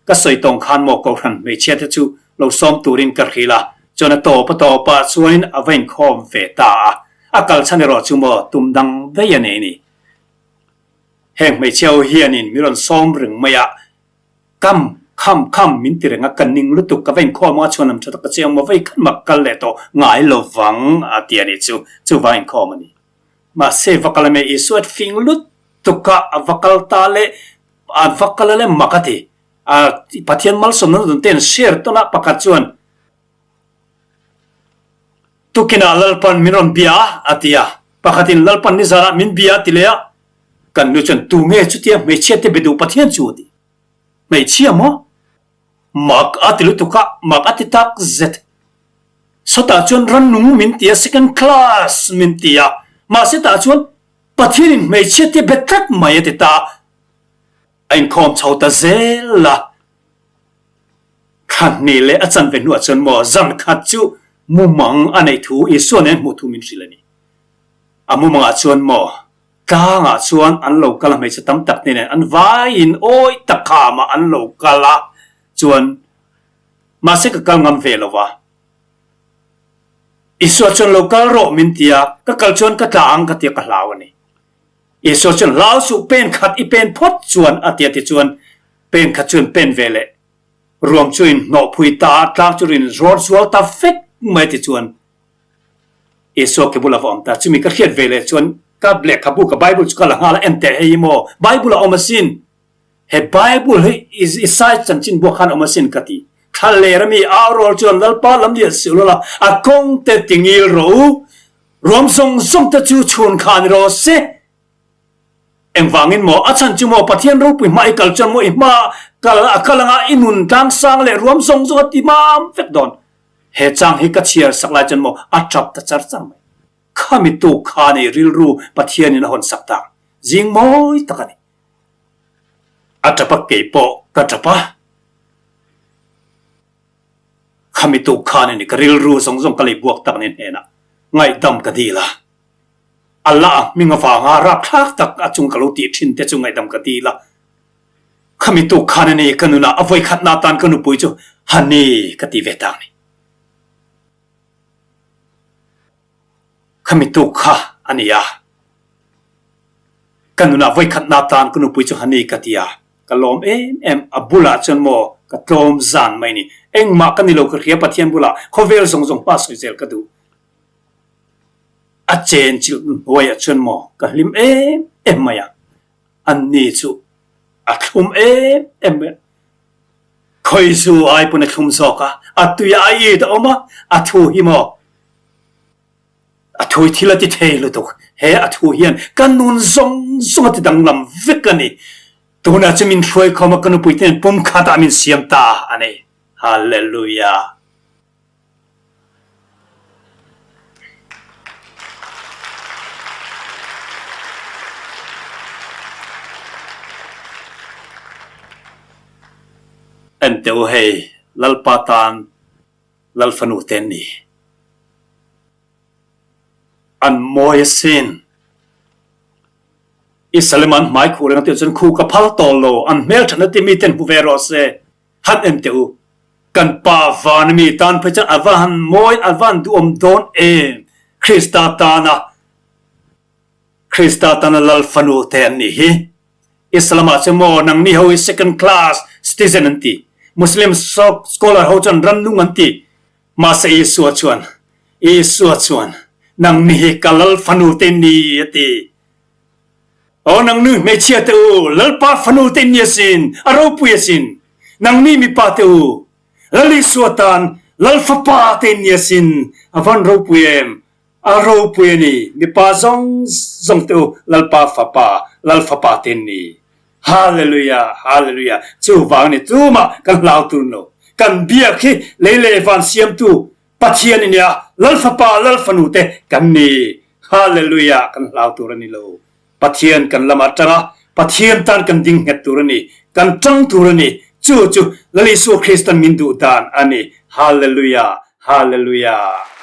Ka sawi tawng khan maw Kohhran hmeichhia te chu lo sawm turin ka hril a, chuan a tawp a tawp ah chuanin a va inkhawm ve ta a, a kal chhan erawh chu maw tum dang daih a nei ni. Heng hmeichhia ho hianin mi rawn sawm reng mai a, Kam, kham, kham min ti reng a, ka ning lutuk, ka va inkhawm ang a, chhuan lam tha tak ka chiang maw, vei khan mak kal leh tawh ngai lo vang a ti a nih chu, chuvang inkhawm a ni. Mahse va kal a me Isua fing lutuk a, a va kal ta le, a va kal a le mak a ti. A Pathian malsawmna na dun te an share tawn a, pakhat chuan tukinah Lalpan min rawn bia a, a ti a, pakhatin Lalpan nizanah min bia a ti leh a, kan nu chuan tunge chutia hmeichhia te be duh Pathian chu a ti. Hmeichhia maw? Mak a ti lutuk a, mak a ti tak zet. Sawtah chuan rannung min ti a, second class min ti a, mahse tah chuan Pathianin hmeichhia te be tlat mai a ti ta a, a inkhawm chho ta zel a. Thla hnih leh a chanve hnuah chuan maw zan khat chu mumang a neih thu Isua nen hmuh thu min hrilh a ni. A mumangah chuan maw Tlangah chuan an lo kal a, hmeichhe tam tak te nen an vaiin awi tak khamah an lo kal a, chuan mahse ka kal ngam ve lo va. Isua chuan lo kal rawh min ti a, ka kal chuan ka tla ang ka ti a, ka hlau a ni. Isua chuan hlau suh pen khat i pen phawt chuan a ti a, tichuan pen khat chuan pen ve leh ruam chu in hnawh phui ta a, tlang chu rin rawt zual ta vek mai tichuan Isua ke bula va awm ta. Chumi ka hriat ve leh chuan ka lehkhabu ka Bible chu ka la nghal a, en teh hei hi maw Bible a awm asin. He Bible hi Isai chanchin buak khan a awm asin ka ti. Thla ler ami au rawl chuan Lalpa lam lian siu lawla a kawng te tingil rawh u. Ruam zawng zawng te chu chhun kha ni rawh se. Engvangin maw a chhan chu maw Pathian ropui hma i kal chuan maw i hma kal a kal anga i nun tlang sang leh ruam zawng zawng a ti mam vek dawn. He chang hi ka chhiar sak lai chuan maw a tap ta char char mai. Khami tuk kha nei rilru Pathianin a hawn sak tak zing mawi tak a ni. A tap a kei pawh ka tap a. Khami tuk khan a ni ka rilru zawng zawng ka lei buak tak nen hnenah ngaihdam ka dil a. Allah a hming avanga rapthlak tak a chung ka lo tih thin te chu ngaihdam ka dil a. Khami tuk khan a ni ka nunah a vawikhatna atan ka nupui chu Honey ka ti ve tak ni. Khami tuk kha a ni a. Ka nunah vawikhatna atan ka nupui chu Honey ka ti a. Ka lawm em em a bulah chuan maw ka tlawm zan mai ni. Engmah ka ni lo ka hria Pathian bulah khawvel zawng zawng hma sawi zel ka duh. A chen chilh hnuaiah chuan maw ka hlim em em mai a. Anni chu a thlum em em mai a. Khawizu ai pawn a thlum zawk a, a tui a it a awm a, a thu hi maw a thu hi thil a ti thei lutuk. He a thu hian ka nun zawng zawng a ti danglam vek a ni. Tunah chu min hruai khawm a, ka nupui te nen pumkhat ah min siam ta a ni. Hallelujah. En teh u hei, Lalpa tan Lalfanu te an ni. An mawi asin. Israel an hmai khuh reng a tih chuan khuh ka phal tawh lo, an hmel thatna tih miten hmu ve rawh se. Han en teh u, kan Pa van ami tan phei chuan a va han mawi, a va han duhawm dawn em! Krista tana, Krista tana Lal fanu te an nih hi. Islam ah chuan maw nangni ho hi second class citizen an ti. Muslim scholar ho chuan rannung an ti. Mahse Isua chuan, Isua chuan, nangni hi ka Lal fanu te ni a ti. Aw nangni hmeichhia te u, Lalpa fanu te ni asin, a ropui asin. Nangni mipa te u, Lal Isua tan Lal fapa te ni asin, a van ropui em, a ropui a ni. Mipa zawng zawng te u, Lalpa fapa, Lal fapa te ni. Hallelujah, hallelujah. Chuvang ni tumah kan hlau tur lo. Kan biak hi lei leh van siamtu Pathian i nia, Lal fapa, Lal fanu te kan ni. Hallelujah, kan hlau tur a ni lo. Pathian kan lamah tang a, Pathian tan kan ding nghet tur a ni, kan tang tur a ni. Chu chu Lal Isua Kristan min duh dan a ni. Hallelujah, Hallelujah.